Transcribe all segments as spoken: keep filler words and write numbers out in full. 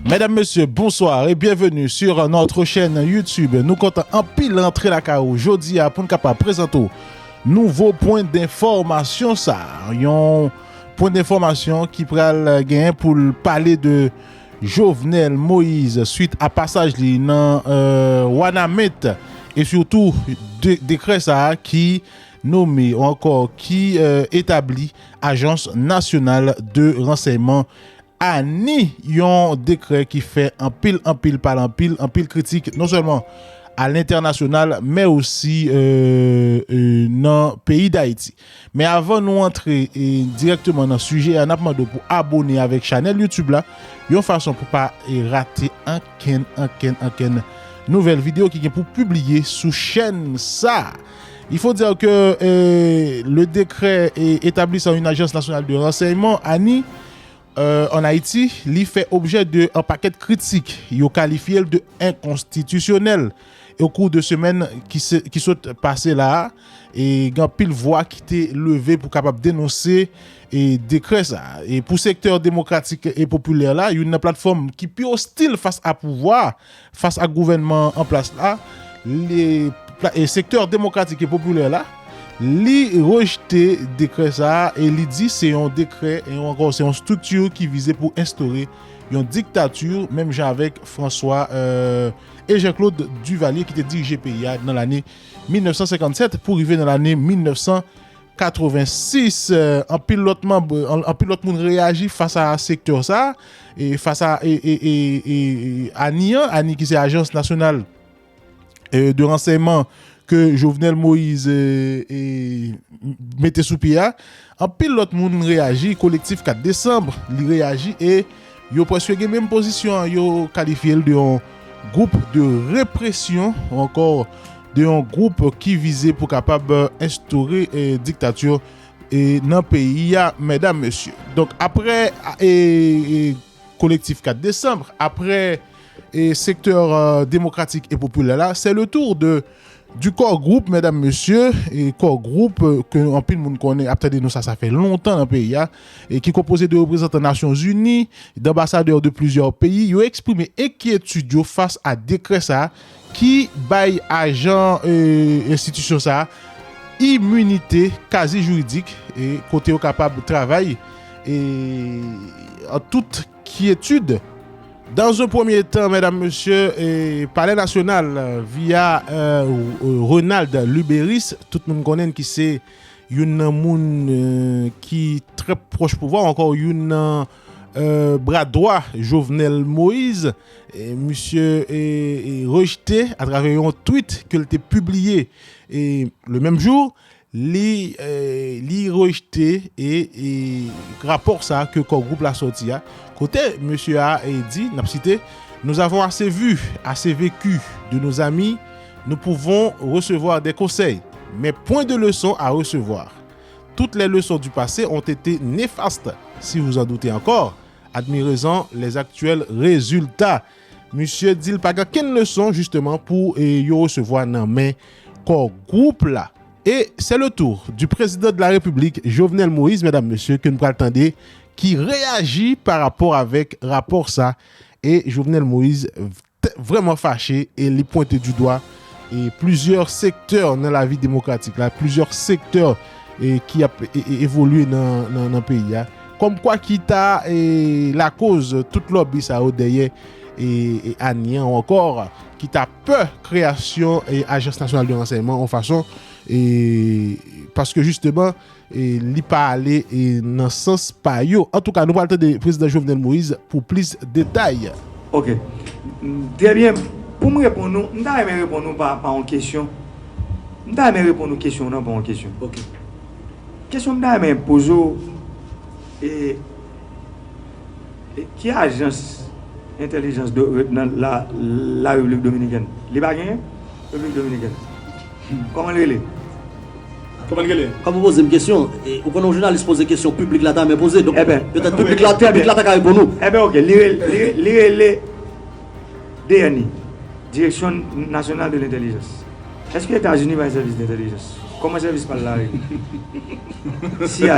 Medam, mesye, bonswa e byenveni sur notre chaîne YouTube. Nou kontan anpil rantre lakay ou jodi a pou n kapab prezante w nouvo pwen denfòmasyon sa. Yon pwen denfòmasyon ki pral genyen pou l pale de Jovenel Moïse swit a pasaj li nan, euh, Wanament e sitou de, dekrè sa a ki nome ou ankò ki, euh, etabli Ajans Nasyonal de Ransèyman, ani, yon dekrè ki fè anpil, anpil pale, anpil, anpil kritik, non sèlman a lentènasyonal, men osi, euh, euh, nan peyi Dayiti. Men avan nou antre, e, dirèkteman nan sijè a, n ap mande w pou abone avèk chanèl YouTube la, yon fason pou pa, e, rate ankenn, ankenn, ankenn nouvèl videyo ki gen pou pibliye sou chèn sa. Il faut dire que, euh, le décret é- établissant une agence nationale de renseignement, ani, euh, en Haïti, li fè objè de an pakèt kritik. Yo kalifye l de enkonstitisyonèl. E o kou de semèn ki, se, ki sot pase la a, e gen anpil vwa ki te leve pou kapab denonse e dekrè sa a. E pou sektè demokratik e popilè la, youn nan platfòm ki pi ostil fas a pouvwa, fas a gouvènman an plas la, li, pla- e sektè demokratik e popilè la, li rejte dekrè sa a e li di se yon dekrè, e ankò, se yon estrikti ki vize pou enstore yon diktati, menm jan avèk François, euh, e Jean-Claude Duvalier ki te dirije peyi a nan lane mil nèf san senkann sèt pou rive nan lane mil nèf san katrevensis. Euh, anpil lòt manm, an- anpil lòt moun reyaji fas a sektè sa, e fas a e, e, e, e, e ani an, ani ki se Ajans Nasyonal, euh, de Ransèyman ke Jovenel Moïse, euh, e, mete sou pye a. Anpil lòt moun reyaji, Kolektif kat Desanm, li reyaji e yo prèske gen menm pozisyon an, yo kalifye l de yon gwoup de represyon ou ankò de yon gwoup ki vize pou kapab, euh, enstore, euh, diktati, euh, nan peyi a, medam, mesye. Donk, apre, e, e, Kolektif kat Desanm, apre, e, sektè, euh, demokratik e popilè la, c'est le tour de du Core Group, medam, mesye, e Core Group, euh, ke anpil moun konnen, ap tande non sa, sa fè lontan nan peyi a, e ki konpoze de reprezantan Nasyonzini, d'anbasadè de plizyè peyi, yo eksprime enkyetid yo fas a dekrè sa a ki bay ajan, e, enstitisyon sa a iminite kazi jiridik, e kote yo kapab travay, e, an tout kyetid. Dans un premier temps, medam, mesye, e, Palè Nasyonal, via, euh, Renald Luberice, tout moun konnen ki se youn nan moun, euh, ki trè pwòch pouvwa, ankò youn nan, euh, bra dwa Jovenel Moïse, e misye, e, e, rejte atravè yon tweet ke l te pibliye, e, le menm jou, li, e, li rejte e, e rapò sa ke Core Group la sòti a, kote mesye a, e, di, n ap site, nous avons assez vu, assez vécu de nos amis, nous pouvons recevoir des conseils, mais point de leçons à recevoir. Toutes les leçons du passé ont été néfastes, si vous en doutez encore, admirez-en les actuels résultats. Misye di l pa gen kenn leson, jisteman, pou, e, yo resevwa nan men Core Group la. Et c'est le tour du président de la République, Jovenel Moïse, medam, mesye, ke n pral tande, ki reyaji pa rapò avèk rapò sa. E Jovenel Moïse t- vrèman fache e li pwente du dwa e plizyè sektè nan lavi demokratik la, plizyè sektè, e, ki ap, e, e, evolye nan, nan, nan peyi a. Kòmkwa ki ta, e, lakoz tout lòbi sa yo dèyè, e, e, ani an ou ankò ki ta pè kreyasyon, e, Ajans Nasyonal de Ransèyman yon fason, e, paske jisteman, e, li pa ale, e, nan sans pa yo. Antouka, nou pral tande prezidan Jovenel Moïse pou plis detay. Ok. Trè byen. Pou m reponn ou, m ta renmen reponn ou pa, pa yon kesyon. M ta renmen reponn ou kesyon w nan pa yon kesyon. Ok. Kesyon m ta renmen poze w, e, e ki ajans entèlijans de, nan la, la Repiblik Dominikèn? Li pa genyen? Repiblik Dominikèn. Kòman l rele? Kòman l rele? Kòm ou poze m kesyon, e, ou konnen yon jounalis poze kesyon, piblik la ta renmen poze. Donk, petèt piblik la, piblik la ta ka reponn ou. Eben, ok, li rele, li, li rele D N I, Direction Nationale de l'Intelligence. Èske Etazini pa gen sèvis dentèlijans? Kòman sèvis pa l la ye? C I A,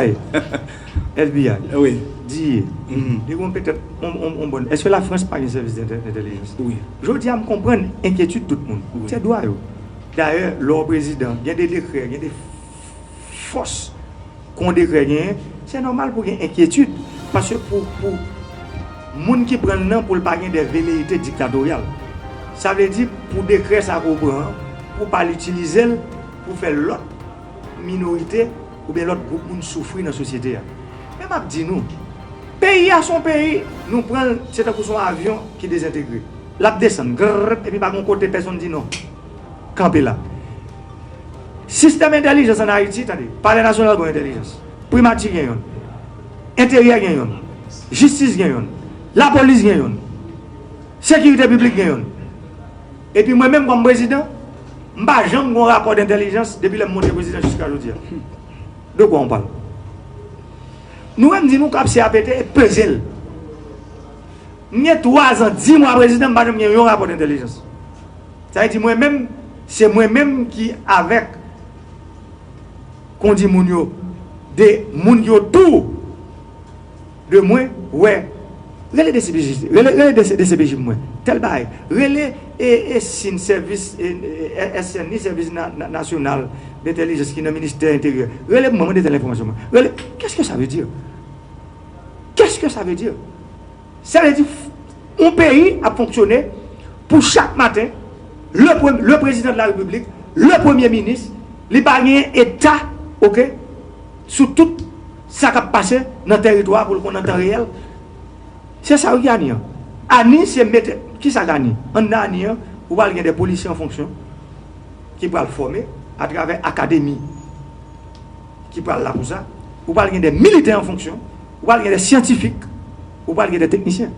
F B I, wi, D E A. Li gon petèt on, on, on bon. Èske Lafrans pa gen sèvis dentè-, dentèlijans? Wi. Jodi a, m konprann enkyetid tout moun. Wi. Se dwa yo. Dayè, lè w prezidan, gen de dekrè, gen de fòs kon dekrè genyen, se nòmal pou gen enkyetid. Paske pou, pou moun ki pran l nan, pou l pa gen de veleyite diktatoryal. Sa vle di, pou dekrè sa ke w pran an, pou w pa l itilize l pou fè lòt minorite oubyen lòt gwoup moun soufri nan sosyete a. Men m ap di nou, peyi a se yon peyi, nou pran l, se tankou se yon avyon ki dezentegre. L ap desann, grrr, epi pa gen yon kote pèsonn di non. Kanpe la. Sistèm entèlijans ann Ayiti, tande, Palè Nasyonal gen yon entèlijans. Primati gen youn. Enteryè gen youn. Jistis gen youn. Lapolis gen youn. Sekirite piblik gen youn. Epi mwen menm kòm prezidan, m pa janm gen yon rapò dentèlijans depi lè m monte prezidan jiska jodi a. De quoi on parle? Nou wè m di nou kap se apete e peze l. M gen twa zan, dis mwa prezidan, m pa janm gen yon rapò dentèlijans. Sa vle di mwen menm, se mwen menm ki avèk kondi moun yo, de moun ki otou de mwen, wè, rele D C P J, rele, rele D C, D C P J pou mwen, tèl bagay, rele e, e sin sèvis, e, e, S N I, sèvis na, na, nasyonal dentèlijans ki nan ministè enteryè, rele pou mwen, mande tèl enfòmasyon mwen, rele, qu'est-ce que ça veut dire? Qu'est-ce que ça veut dire? Sa vle di, yon peyi ap fonksyone pou chak maten, le pre-, le président de la République, le premye minis, li pa gen eta, oke, sou tout sa k ap pase nan tèritwa a pou l konn an tan reyèl. Se sa wi ki ANI an. ANI se mete, kisa k ANI? Anndan ANI an, ou pral gen de polisye an fonksyon ki pral fòme atravè akademi ki pral la pou sa. Ou pral gen de militè an fonksyon, ou pral gen de syantifik, ou pral gen de teknisyen.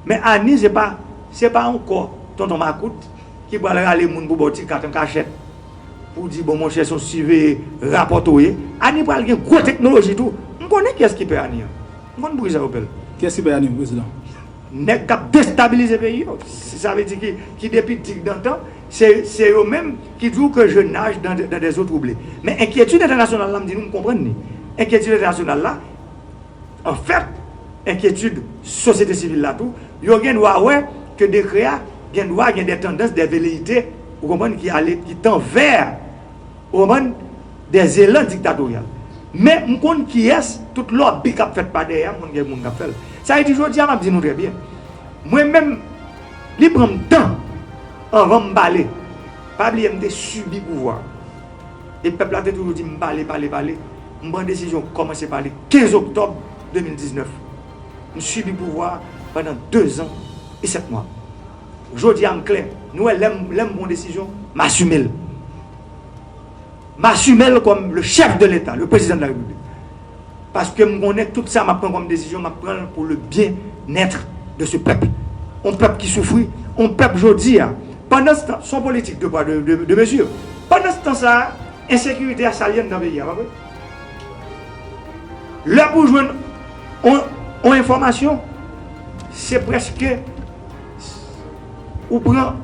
Men ANI se pa, se pa yon kò tonton makout ki pral rale moun pou ba w ti kat an kachèt pou di, bon, monchè, se yon siveye rapò w ye. ANI pral gen gwo teknoloji tou. M konnen kiyès ki pè ANI an. M konn poukisa yo pè l. Kiyès ki pè ANI, prezidan? Nèg k ap destabilize peyi yo. Sa vle di ki, ki depi digdantan, se, se yo menm ki di w ke je nage dans, dans des eaux troublées. Men enkyetid entènasyonal la, m di nou, m konprann li. Enkyetid entènasyonal la, anfèt, enkyetid sosyete sivil la tou, yo gen dwa wè ke dekrè a gen dwa gen de tandans, de veleyite, ou konprann, ki ale, ki tan vè, ou konprann, de zelan diktatoryal. Men m konn kiyès, tout lòbi k ap fèt pa dèyè a, m konn gen moun k ap fè l. Sa vle di, jodi a, m ap di nou trè byen. Mwen menm, li pran m tan anvan m pale. Pa bliye, m te sibi pouvwa. E pèp la te toujou di m pale, pale, pale. M pran desizyon kòmanse pale kenz oktòb de mil diznèf. M sibi pouvwa a pandan de zan e sèt mwa. Jodi a, m klè. Nou wè, lè m, lè m pran yon desizyon, m asime l. M asime l kòm le chef de l'État, le président de la République. Paske m konnen tout sa m ap pran kòm desizyon, m ap pran l pou le bien-être de ce peuple. Yon pèp ki soufri, yon pèp jodi a. Pandan se tan, se yon politik de poids, de, de, de mesure. Pandan se tan sa a, ensekirite a salye anndan peyi a, pa vre? Lè pou jwenn yon, yon enfòmasyon, se prèske ou pran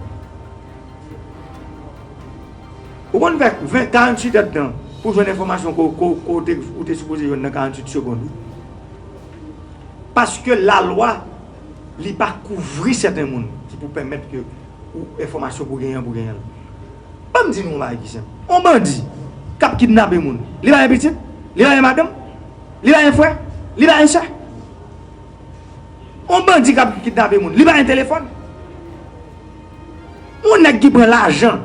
Ou konn fè ven, karanntuit èdtan pou jwenn enfòmasyon ko, ko, ko te, ou te sipoze jwenn nan karanntuit segond, wi. Paske lalwa, li pa kouvri sèten moun ki pou pèmèt ke ou, enfòmasyon pou genyen an, pou genyen l. Ban m di nou yon bagay ki senp. Yon bandi k ap kidnape moun, li pa gen pitit? Li pa gen madanm? Li pa gen frè? Li pa gen sè? Yon bandi k ap kidnape moun, li pa gen telefòn? Yon nèg ki pran lajan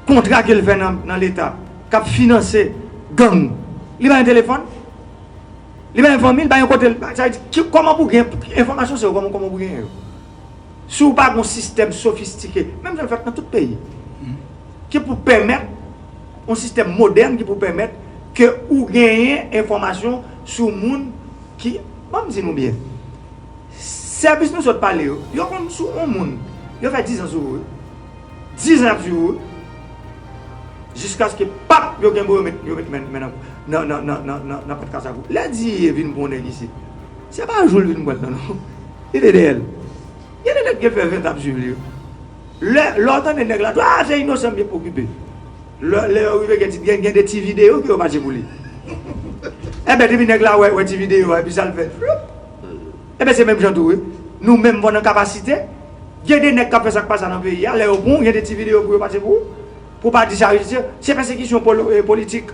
kontra ke l fè nan, nan Leta, k ap finanse gang, li pa gen telefòn? Li pa gen fanmi? Li pa gen kote l? Sa vle di, ki, kòman pou gen enfòmasyon, se yo, kòman, kòman pou genyen yo? Si w pa gen yon sistèm sofistike, menm jan l fèt nan tout peyi, ki pou pèmèt, yon sistèm modèn ki pou pèmèt ke ou genyen enfòmasyon sou moun ki, ban m di nou byen, sèvis nou sot pale yo, yo konn sou yon moun, yo fè diz an sou ou, wi. Diz an y ap swiv ou, wi. Jiskaske pap, yo gen pou yo met, yo met men, men nan, nan, nan pòt kasa pou. Lè D E A vin pran yon nèg isit, se pa jou l vin pran l nan, non. Li te dèyè l. Gen de nèg ki fè ven t ap swiv li yo. Lè, lè w tande nèg la, ah, se inosan, m byen okipe. Lè, lè yo rive gen ti, gen, gen de ti videyo ke yo pase pou li. Enben, depi nèg la wè, wè ti videyo a, epi sa l fè, floup. Enben, se menm jan tou, wi. Nou menm, bon, nan kapasite, gen de nèg k ap fè sa k pa sa nan peyi a, lè yo pran w, gen de ti videyo pou yo pase pou ou. Pou w pa di sa, se, se pèsekisyon polo-, eh, politik.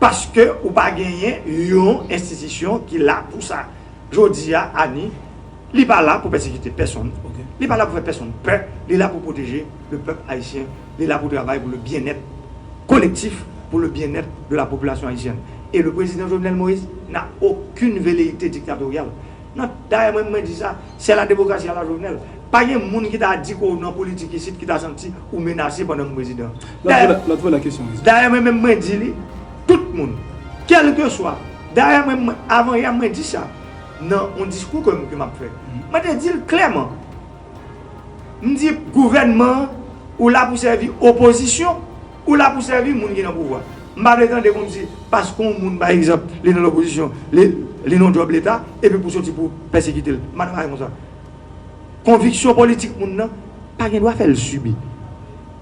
Paske ou pa genyen yon enstitisyon ki la pou sa. Jodi a, Ani, li pa la pou pèsekite pèsonn. Li pa la pou fè pèsonn pè. Li la pou pwoteje le pèp ayisyen. Li la pou travay pou le bien-être collectif, pour le bien-être de la population haïtienne. Et le président Jovenel Moïse n'a aucune velléité dictatoriale. Non, dayè, mwen, mwen di sa, c'est la démocratie à la Jovenel. Pa gen moun ki ta di ke w nan politik isit ki ta santi ou menase pandan m prezidan. Dayè, dayè, mwen menm, mwen di li, tout moun, kèlkeswa. Dayè, mwen, mwen, avan yè, mwen di sa nan yon diskou ke m, ke m ap fè. Mwen te di l klèman. M di, gouvènman an, ou la pou sèvi opozisyon, ou la pou sèvi moun ki nan pouvwa. M pa vle tande kòmsi, paske yon moun, pa egzanp, li nan lopozisyon, li, li nan djòb leta, epi pou soti pou pèsekite l. M pa nan bagay konsa. Konviksyon politik moun nan, pa gen dwa fè l sibi.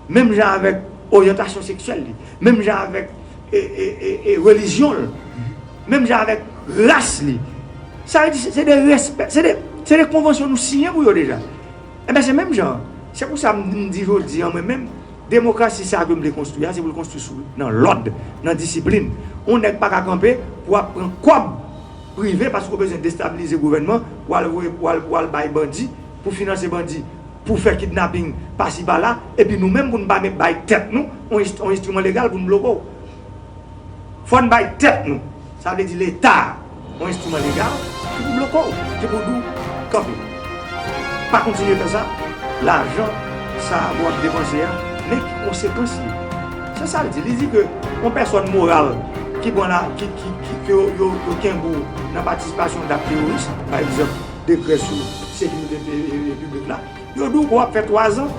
Menm jan avèk oryantasyon seksyèl li, menm jan avèk, e, e, e, e, relijyon l, menm jan avèk ras li. Sa vle di, se, se de respè, se de, se de konvansyon nou siyen pou yo deja. Enben, se menm jan an. Se pou sa m, m di jodi a, mwen menm, demokrasi sa a ke m vle konstwi a, se pou l konstwi sou, nan lòd, nan disiplin. Yon nèg pa ka kanpe pou ap pran kòb prive paske w bezwen destabilize gouvènman, pou al voye, pou al, pou al bay bandi, pou finanse bandi, pou fè kidnaping pasi pala, epi nou menm pou n pa met bay tèt nou yon enst-, yon enstriman legal pou n bloke w. Fò n bay tèt nou, sa vle di Leta, yon enstriman legal ki pou bloke w, ki pou di w kanpe. Pa kontinye fè sa, lajan sa a w ap depanse a, men ki konsekans li. Se sa l di. Li di ke yon pèsòn moral ki pran la, ki, ki, ki, ke yo, yo, yo kenbe w nan patisipasyon nan akt teworis, pa egzanp, dekrè sou sekirite pe-, e, e, piblik la, yo di w ke w ap fè twazan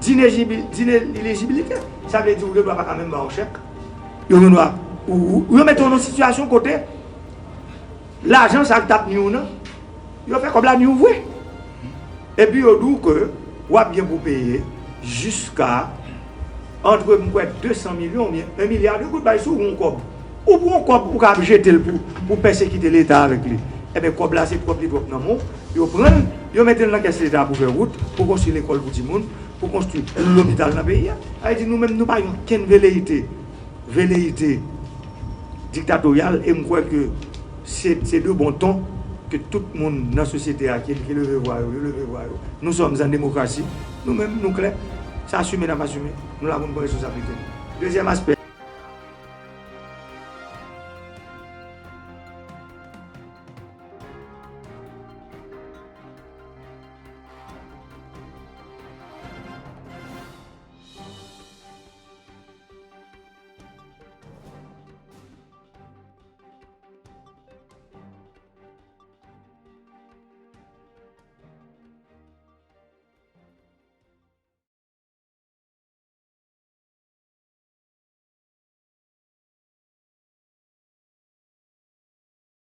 d'inejibi-, d'inelijibilite. Sa vle di ou gen dwa pa ka menm ba w chèk. Yo gen dwa, ou, ou, yo mete w nan sitiyasyon kote lajan sa k t ap nwi w nan, yo fè kòb la nwi w vre. Epi yo di w ke w ap gen pou peye jiska, antre, m kwè, de san milyon oubyen yon milya de goud bay sou yon kòb. Ou pran yon kòb, ou ka ap jete l pou, pou pèsekite Leta avèk li. Enben, kòb la, se twòp, li twòp nan men w. Yo pran l, yo mete l nan kès Leta pou fè wout, pou konstwi lekòl pou timoun, pou konstwi lopital nan peyi a. Sa vle di, nou menm, nou pa gen okenn veleyite, veleyite diktatoryal, e m kwè ke se, se de bon ton ke tout moun nan sosyete a ki, ki leve vwa yo, yo leve vwa yo. Nous sommes en démocratie. Nou menm, nou klè. Sa asime, n ap asime. Nou la pou n pran responsablite nou. Dezyèm aspè.